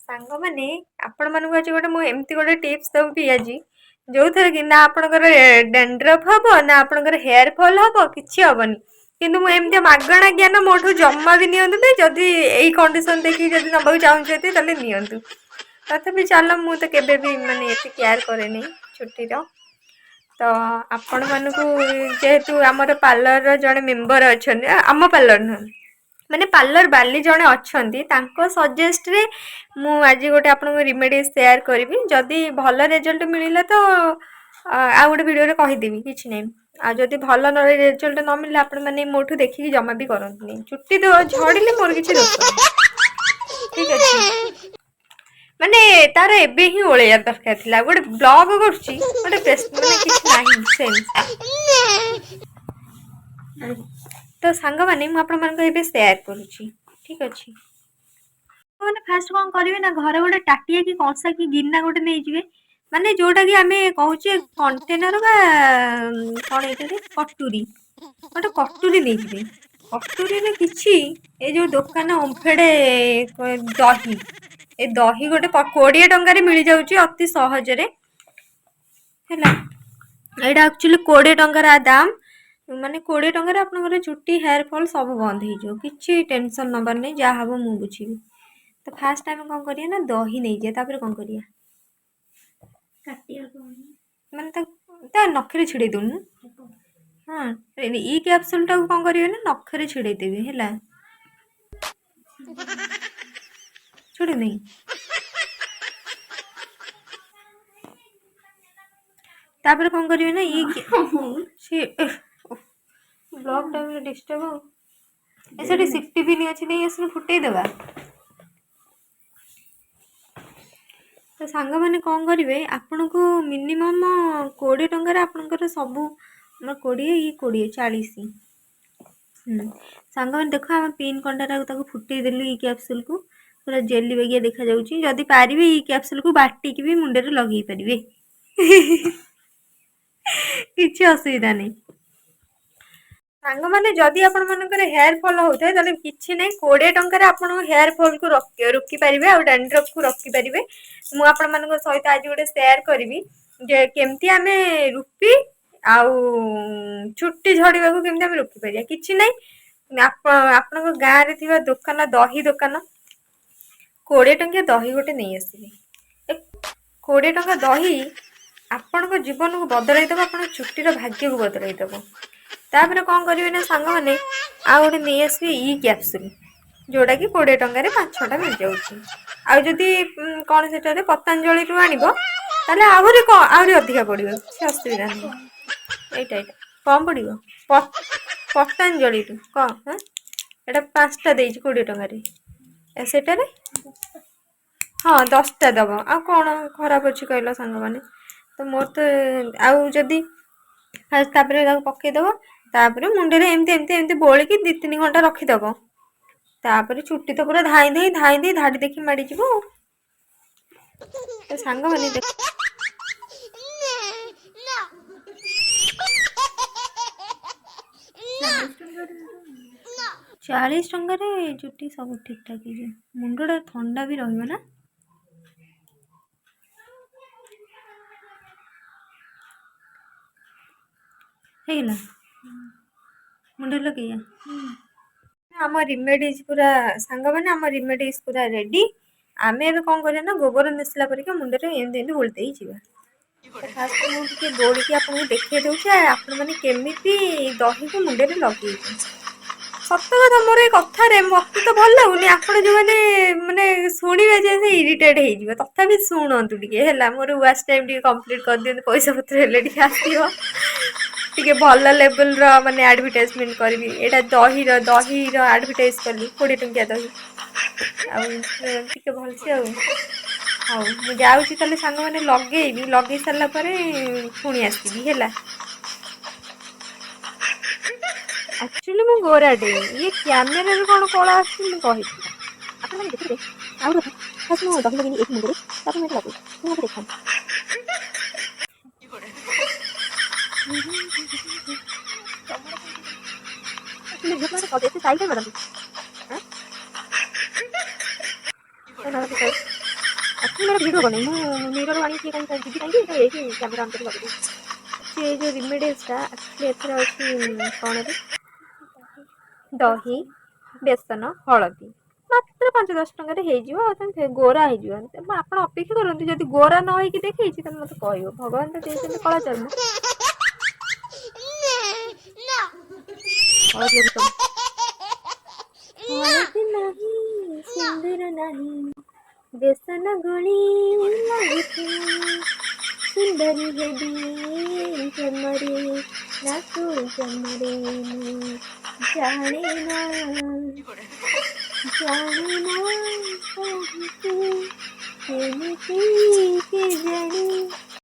ସାଙ୍ଗମାନେ, ଆପଣମାନଙ୍କୁ ଆଜି ଗୋଟେ ମୁଁ ଏମିତି ଗୋଟେ ଟିପ୍ସ ଦେବି ଆଜି, ଯେଉଁଥିରେ କି ନା ଆପଣଙ୍କର ଡେଣ୍ଡ୍ରଫ୍ ହେବ ନା ଆପଣଙ୍କର ହେୟାର ଫଲ୍ ହେବ, କିଛି ହେବନି। କିନ୍ତୁ ମୁଁ ଏମିତି ମାଗଣା ଜ୍ଞାନ ମୋଠୁ ଜମା ବି ନିଅନ୍ତୁନି। ଯଦି ଏଇ କଣ୍ଡିସନ୍ ଦେଖିକି ଯଦି ନେବାକୁ ଚାହୁଁଛନ୍ତି, ତାହେଲେ ନିଅନ୍ତୁ। ତଥାପି ଚାଲ, ମୁଁ ତ କେବେ ବି ମାନେ ଏତେ କେୟାର କରେନି ଚୁଟିର। ତ ଆପଣମାନଙ୍କୁ ଯେହେତୁ ଆମର ପାର୍ଲରର ଜଣେ ମେମ୍ବର ଅଛନ୍ତି, ଆମ ପାର୍ଲର ନୁହଁ, ମାନେ ପାର୍ଲର ବାଲି ଜଣେ ଅଛନ୍ତି, ତାଙ୍କ ସଜେଷ୍ଟରେ ମୁଁ ଆଜି ଗୋଟେ ଆପଣଙ୍କୁ ରିମେଡ଼ି ସେୟାର କରିବି। ଯଦି ଭଲ ରେଜଲ୍ଟ ମିଳିଲା ତ ଆଉ ଗୋଟେ ଭିଡ଼ିଓରେ କହିଦେବି, କିଛି ନାହିଁ। ଆଉ ଯଦି ଭଲ ନ ରେଜଲ୍ଟ ନ ମିଳିଲା, ଆପଣମାନେ ମୋଠୁ ଦେଖିକି ଜମା ବି କରନ୍ତୁନି। ଚୁଟି ଝଡ଼ିଲେ ମୋର କିଛି ଦୋଷ ନାହିଁ, ଠିକ୍ ଅଛି? ମାନେ ତାର ଏବେ ହିଁ ଓଳେଇବା ଦରକାର ଥିଲା। ଗୋଟେ ବ୍ଲଗ କରୁଛି, ଗୋଟେ ମାନେ କିଛି ନାହିଁ ସେନ୍ସ। ତ ସାଙ୍ଗମାନେ, ମୁଁ ଆପଣମାନଙ୍କୁ ଏବେ ସେୟାର କରୁଛି, ଠିକ୍ ଅଛି? ମାନେ ଫାଷ୍ଟ କ'ଣ କରିବେ ନା, ଘରେ ଗୋଟେ ତାଟିଆ କି କଂସା କି ଗିନା ଗୋଟେ ନେଇଯିବେ, ମାନେ ଯେଉଁଟାକି ଆମେ କହୁଛେ କଣ୍ଟେନର ବା କ'ଣ ଏଇଟାରେ କଟୁରୀ। ଗୋଟେ କଟୁରୀ ନେଇଯିବେ। କଟୁରୀରେ କିଛି ଏ ଯେଉଁ ଦୋକାନ ଓମ୍ଫେଡ଼ ଦହି, ଏ ଦହି ଗୋଟେ 20 ଟଙ୍କାରେ ମିଳିଯାଉଛି ଅତି ସହଜରେ, ହେଲା? ଏଇଟା ଆକ୍ଚୁଆଲି 20 ଟଙ୍କାର ଦାମ। ମାନେ 20 ଟଙ୍କାରେ ଆପଣଙ୍କର ଚୁଟି ହେୟାର ଫଲ୍ ସବୁ ବନ୍ଦ ହେଇଯିବ। କିଛି ଟେନସନ୍ ନେବାର ନାହିଁ, ଯାହା ହେବ ମୁଁ ବୁଝିବି। ତ ଫାଷ୍ଟ ଆମେ କ'ଣ କରିବା ନା, ଦହି ନେଇଯିବା। ତାପରେ କ'ଣ କରିବା? ମାନେ ତା ନଖରେ ଛିଡ଼େଇ ଦେଉନୁ। ହଁ, ଇ କ୍ୟାପସୁଲଟାକୁ କ'ଣ କରିବେ ନା, ନଖରେ ଛିଡ଼େଇ ଦେବେ, ହେଲା? ଛିଡ଼ୁନି? ତାପରେ କ'ଣ କରିବେ ନା, ଇ ସେ ବ୍ଲଗ୍ ଟାଇମ୍ରେ ଡିଷ୍ଟର୍ବ। ଏ ସେଠି ସିଫ୍ଟିବିନି ଅଛି, ନେଇ ଆସିଲୁ, ଫୁଟେଇ ଦେବା। ତ ସାଙ୍ଗମାନେ, କ'ଣ କରିବେ, ଆପଣଙ୍କୁ ମିନିମମ୍ 20 ଟଙ୍କାରେ ଆପଣଙ୍କର ସବୁ, ଆମର 20, ଇଏ 20, 40। ସାଙ୍ଗମାନେ ଦେଖ, ଆମେ ପିନ୍ କଣ୍ଟାଟାକୁ ତାକୁ ଫୁଟେଇ ଦେଲୁ। ଇ କ୍ୟାପସୁଲକୁ ପୁରା ଜେଲି ବାଗିଆ ଦେଖାଯାଉଛି। ଯଦି ପାରିବେ, ଇ କ୍ୟାପସୁଲକୁ ବାଟିକି ବି ମୁଣ୍ଡରେ ଲଗେଇ ପାରିବେ, କିଛି ଅସୁବିଧା ନାହିଁ। ସାଙ୍ଗମାନେ, ଯଦି ଆପଣମାନଙ୍କର ହେୟାର ଫଲ୍ ହେଉଥାଏ, ତାହେଲେ କିଛି ନାହିଁ, 20 ଟଙ୍କାରେ ଆପଣ ହେୟାର ଫଲ୍କୁ ରୋକିପାରିବେ ଆଉ ଡାଣ୍ଡ୍ରଫ୍କୁ ରୋକିପାରିବେ। ମୁଁ ଆପଣମାନଙ୍କ ସହିତ ଆଜି ଗୋଟେ ସେୟାର କରିବି ଯେ କେମିତି ଆମେ ରୁପି ଆଉ ଚୁଟି ଝଡ଼ିବାକୁ କେମିତି ଆମେ ରୋକିପାରିବା। କିଛି ନାହିଁ, ଆପଣ ଆପଣଙ୍କ ଗାଁରେ ଥିବା ଦୋକାନ, ଦହି ଦୋକାନ, 20 ଟଙ୍କିଆ ଦହି ଗୋଟେ ନେଇ ଆସିବେ। 20 ଟଙ୍କା ଦହି ଆପଣଙ୍କ ଜୀବନକୁ ବଦଳାଇ ଦେବ, ଆପଣଙ୍କ ଚୁଟିର ଭାଗ୍ୟକୁ ବଦଳାଇ ଦେବ। ତାପରେ କ'ଣ କରିବେ ନା ସାଙ୍ଗମାନେ, ଆଉ ଗୋଟେ ନେଇ ଆସିବେ ଇ କ୍ୟାପସୁଲ୍, ଯେଉଁଟାକି 20 ଟଙ୍କାରେ ପାଞ୍ଚ ଛଅଟା ମିଳିଯାଉଛି। ଆଉ ଯଦି କ'ଣ ସେଠାରେ ପତଞ୍ଜଳିରୁ ଆଣିବ, ତାହେଲେ ଆହୁରି ଆହୁରି ଅଧିକା ପଡ଼ିବ। କିଛି ଅସୁବିଧା ନାହିଁ। ଏଇଟା କମ୍ ପଡ଼ିବ ପତଞ୍ଜଳିରୁ। କ'ଣ? ହଁ, ଏଇଟା ପାଞ୍ଚଟା ଦେଇଛି 20 ଟଙ୍କାରେ। ସେଟାରେ ହଁ 10ଟା ଦେବ। ଆଉ କ'ଣ ଖରାପ ଅଛି କହିଲ ସାଙ୍ଗମାନେ? ତ ମୋର ତ ଆଉ ଯଦି ଫାଷ୍ଟ ତାପରେ ତାକୁ ପକାଇଦେବ, ତାପରେ ମୁଣ୍ଡରେ ଏମିତି ଏମିତି ଏମିତି ବୋଳିକି 2-3 ଘଣ୍ଟା ରଖିଦେବ। ତାପରେ ଚୁଟି ତ ପୁରା ଧାଇଁ ଧାଇଁ ଧାଇଁ ଧାଇଁ ଧାଡ଼ି ଦେଖି ମାଡ଼ିଯିବ। ଆଉ ତ ସାଙ୍ଗମାନେ ଦେଖ, 40 ଟଙ୍କାରେ ଚୁଟି ସବୁ ଠିକ୍ ଠାକ୍ ହେଇଯିବ, ମୁଣ୍ଡଟା ଥଣ୍ଡା ବି ରହିବ ନା। ହେଇଗଲା, ମୁଣ୍ଡରେ ଲଗେଇବା ଆମ ରିମେଡ଼ିଜ୍ ପୁରା। ସାଙ୍ଗମାନେ, ଆମ ରିମେଡ଼ିଜ୍ ପୁରା ରେଡ଼ି। ଆମେ ଏବେ କ'ଣ କରିବା ନା, ଗୋବର ମିଶିଲା ପରିକା ମୁଣ୍ଡରେ ଏମିତି ଏମିତି ବୋଳି ଦେଇ ଯିବା। ଫାଷ୍ଟ ମୁଁ ଟିକେ ବୋଳିକି ଆପଣଙ୍କୁ ଦେଖେଇ ଦେଉଛି ଆପଣମାନେ କେମିତି ଦହିକୁ ମୁଣ୍ଡରେ ଲଗେଇବେ। ସତ କଥା, ମୋର ଏ କଥାରେ ମୋତେ ତ ଭଲ ଲାଗୁନି। ଆପଣ ଯେଉଁମାନେ ମାନେ ଶୁଣିବେ ଯେ ସେ ଇରିଟେଟ୍ ହେଇଯିବ, ତଥାପି ଶୁଣନ୍ତୁ ଟିକେ, ହେଲା? ମୋର ୱାଚ୍ ଟାଇମ୍ ଟିକେ କମ୍ପ୍ଲିଟ୍ କରିଦିଅନ୍ତୁ। ପଇସା ପତ୍ର ହେଲେ ଟିକେ ଆସିବ, ଟିକେ ଭଲ ଲେଭେଲର ମାନେ ଆଡ଼ଭର୍ଟାଇଜମେଣ୍ଟ କରିବି। ଏଇଟା ଦହିର ଆଡ଼ଭର୍ଟାଇଜ୍ କଲି, 20 ଟଙ୍କିଆ ଦହି, ଆଉ ଟିକେ ଭଲସେ। ଆଉ ହଉ, ମୁଁ ଯାଉଛି ତାହେଲେ ସାଙ୍ଗମାନେ, ଲଗେଇବି। ଲଗେଇ ସାରିଲା ପରେ ପୁଣି ଆସିବି, ହେଲା? ଆକ୍ଚୁଆଲି ମୁଁ ଗୋରାଟେ, ଇଏ କ୍ୟାମେରାରେ କ'ଣ କଳା ଆସୁଛି ମୁଁ କହିବି। ଆପଣମାନେ ଦେଖିବେ। ଆଉ ଗୋଟେ ଫାଷ୍ଟ ମୁଁ ଦହି ଲଗେଇଲି ଏଇଠି ମୁଣ୍ଡରେ, ତାପରେ ମୁଁ ଏଇଟା ଲଗେଇବି। ମୁଁ ମୋତେ ଦେଖନ୍ତୁ। ଝିଅ ପିଲାମାନେ ଏତେ ଷ୍ଟାଇଲ୍ କାଇଁ ମାରନ୍ତି? ଆକ୍ଚୁଆଲି ମୋର ଭିଡ଼ିଓ ବନେଇ ମୁଁ ମିରର ଆଣିକି କାହିଁକି ଯିବି କାହିଁକି ତ ଏଇଠି କ୍ୟାମେରା ଅନ୍ କରି ଲଗେଇଦେବି। ଏଇ ଯେଉଁ ରିମେଡ଼ିଜ୍ଟା, ଆକ୍ଚୁଆଲି ଏଥିରେ ଅଛି କ'ଣ ରେ, ଦହି, ବେସନ, ହଳଦୀ। ମାତ୍ର 5-10 ଟଙ୍କାରେ ହେଇଯିବ ଆଉ ତମେ ଗୋରା ହେଇଯିବ। ଆପଣ ଅପେକ୍ଷା କରନ୍ତୁ, ଯଦି ଗୋରା ନ ହେଇକି ଦେଖେଇଛି, ତମେ ମୋତେ କହିବ। ଭଗବାନ ତ ଦେଇଛନ୍ତି କଳା ଚର୍ମ। ହଳଦୀ ସବୁ ହଳଦୀ ନାହିଁ, ସିନ୍ଦୁର ନାହିଁ, ବେସନ ଗୋଳି ଲାଗୁଛି। ସୁନ୍ଦରୀ ହେବି ଏଇ ଜନ୍ମରେ ନା କୋଉ ଜନ୍ମରେ, ମୁଁ ଜାଣେ ନା, ଜାଣେ ନା କାହିଁକି ଏମିତି କେଜାଣି।